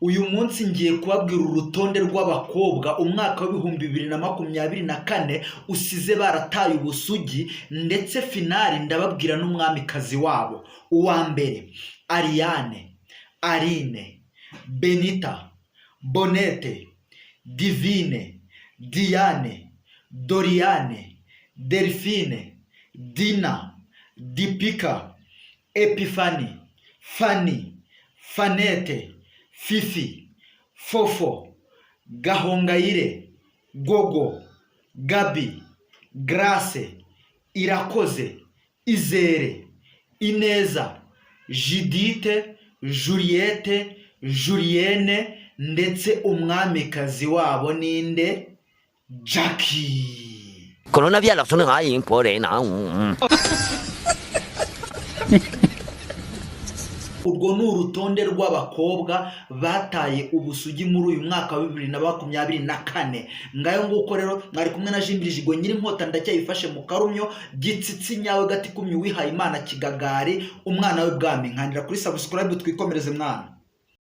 Uyu munsi ngiye kubabwira urutonde rw'abakobwa umwaka wa 2024 usize barataye ubusugi, ndetse finally ndababwira n'umwamikazi wabo. Uwa mbere: Ariane, Aline, Benita, Bonete, Divine, Diane, Doriane, Delphine, Dina, Dipika, Epifani, Fani, Fanete, Fifi, Fofo, Gahongayire, Gogo, Gabi, Grace, Irakoze, Izere, Ineza, Judite, Juliette, Julienne, ndetse umwamikazi wabo ninde? Jackie. Corona via la sono hai pore na. Urwo ni urutonde rw'abakobwa bataye ubusugi muri uyu mwaka wa 2024. Ngayo nguko rero, mwari kumwe na Jimbiri Jigo nyiri inkota, ndacyayifashe mu karumyo gitsitsi nyawe gati kumye, uwihaye Imana kigagari, umwana w'ibwami. Nkandira kuri subscribe twikomereze mwana.